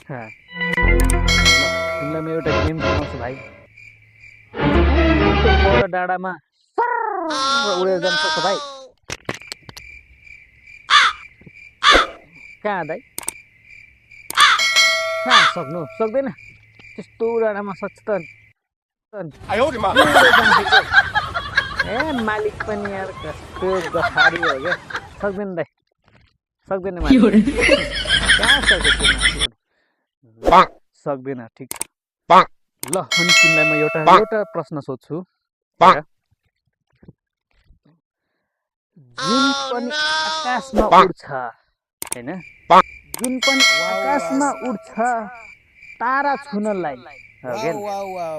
तिमीलाई म एउटा गेम खेलाउँछु भाइ। पर डाँडामा उडेर जान सक्छ भाइ। कहाँ दाइ? कहाँ सक्नु सक्दैन? त्यस्तो डाँडामा सक्छ त ए मालिक पनि यार कस्तो गफारी हो क्या। सक्दैन दाइ, सक्दैन मालिक। कहाँ सक्दैन? ठिक छ ल। अनि तिमीलाई म एउटा प्रश्न सोध्छु। जुन पनि आकाशमा उड्छ हैन, जुन पनि आकाशमा उड्छ तारा छुनलाई,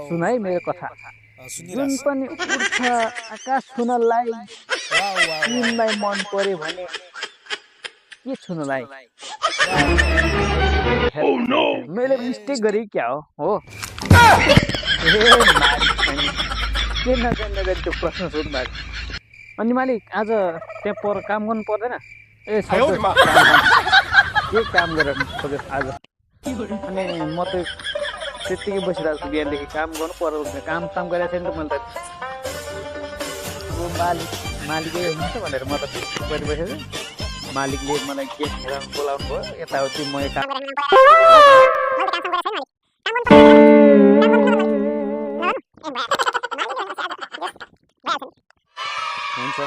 सुन है मेरो कथा। जुन पनि उड्छ आकाश छुनलाई, तिमीलाई मन पर्यो भने के छुनलाई? मैले मिस्टेक गरेँ क्या हो? के नजान्दा गरी त्यो प्रश्न सोध्नु भएको। अनि मालिक आज त्यहाँ पर काम गर्नु पर्दैन? ए के काम गरेर सक्यो आज? अनि म त त्यत्तिकै बसिरहेको छु बिहानदेखि। काम गर्नु पर्यो, काम गरेको छैन त मैले त। मालिकै हुन्छ भनेर म त बसिरहेको छु। मालिकले मलाई गेम खेलाउनु बोलाउनु भयो, यताउति म काम हुन्छ।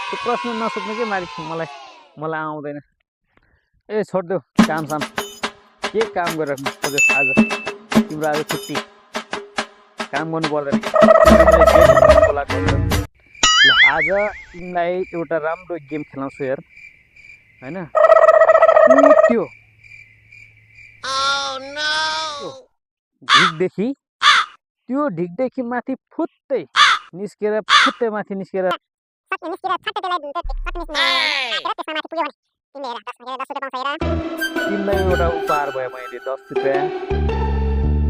त्यो प्रश्न नसोध्नु कि मालिक, मलाई आउँदैन। ए छोडिदेऊ काम साम। के काम गरेर खोज्यो आज? तिम्रो आज छुट्टी, काम गर्नु पर्दैन। ल आज तिमीलाई एउटा राम्रो गेम खेलाउँछु हेर होइन। त्यो ढिकदेखि माथि फुत्तै निस्केर माथि निस्केर तिमीलाई एउटा उपहार भयो मैले 10 रुपियाँ।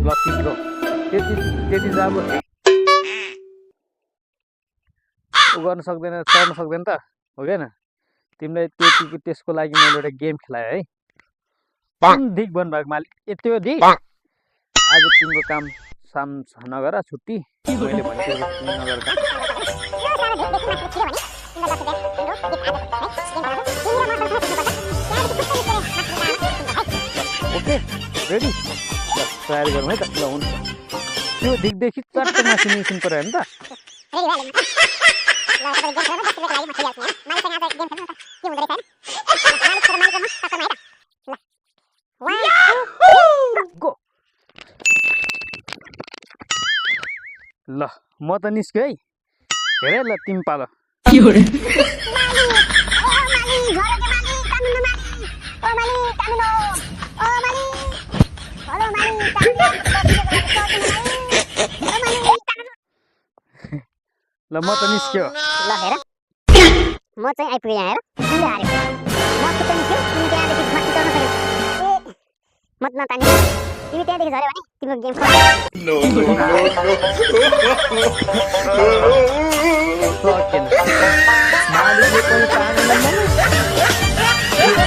ल तिम्रो त्यति चाहिँ अब उ गर्न सक्दैन, चढ्न सक्दैन त हो क्या। तिमीलाई त्यसको लागि मैले एउटा गेम खेलाएँ है। दिक भन्नुभएको मालिक, यति हो दिक। आज तिम्रो काम साम नगर, छुट्टी। मैले भनेको नगर काम। Okay ready? तयारी गरौँ है त। ल हुन्छ। त्यो ढिकदेखि चट्ट माथि निस्किनु पऱ्यो होइन त? ल म त निस्क्यो है। हेरे ल तिमी पालो। ल म त निस्क्यो। ल हेर म चाहिँ आइपुगेँ यहाँ हेर। तिमीले हार्यो। म खुट्टा निस्क्यो, तिमी त्यहाँदेखि माथि चढ्न सक्यौ। म त नतानी। तिमी त्यहाँदेखि झऱ्यो भने तिम्रो गेम सकेन मालिकले पनि तानेन,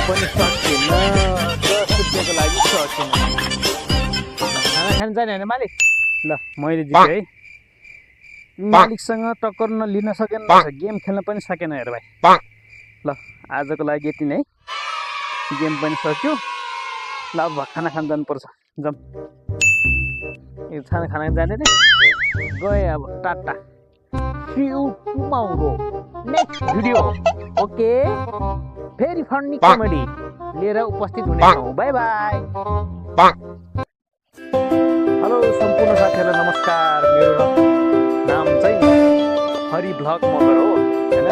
पनि सकेन। 10 रुपियाँको लागि सकेन। खाना खान जाने होइन मालिक? ल मैले जितेँ है। मालिकसँग टक्कर लिन सकेन, गेम खेल्न पनि सकेन हेर भाइ। ल आजको लागि यति नै, गेम पनि सक्यो। ल अब खाना खान जानुपर्छ, जाउँ। खाना जाने रे गए अब। Tata, see you tomorrow next video. Okay, very funny comedy लिएर उपस्थित हुनेछौँ। By by. हेलो सम्पूर्ण साथीहरूलाई नमस्कार। मेरो नाम चाहिँ हरि भ्लग मगर हो होइन।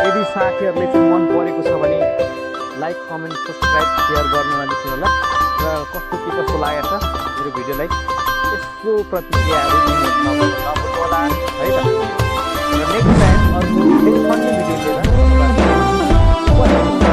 यदि साथीहरूले चाहिँ मन परेको छ भने लाइक, कमेन्ट, सब्सक्राइब, सेयर गर्न नबिर्सनु होला। र कस्तो के कस्तो लागेको छ मेरो भिडियोलाई यसको प्रतिक्रियाहरू दिनु होला है त। र नेक्स्ट टाइम अर्को भिडियो लिएर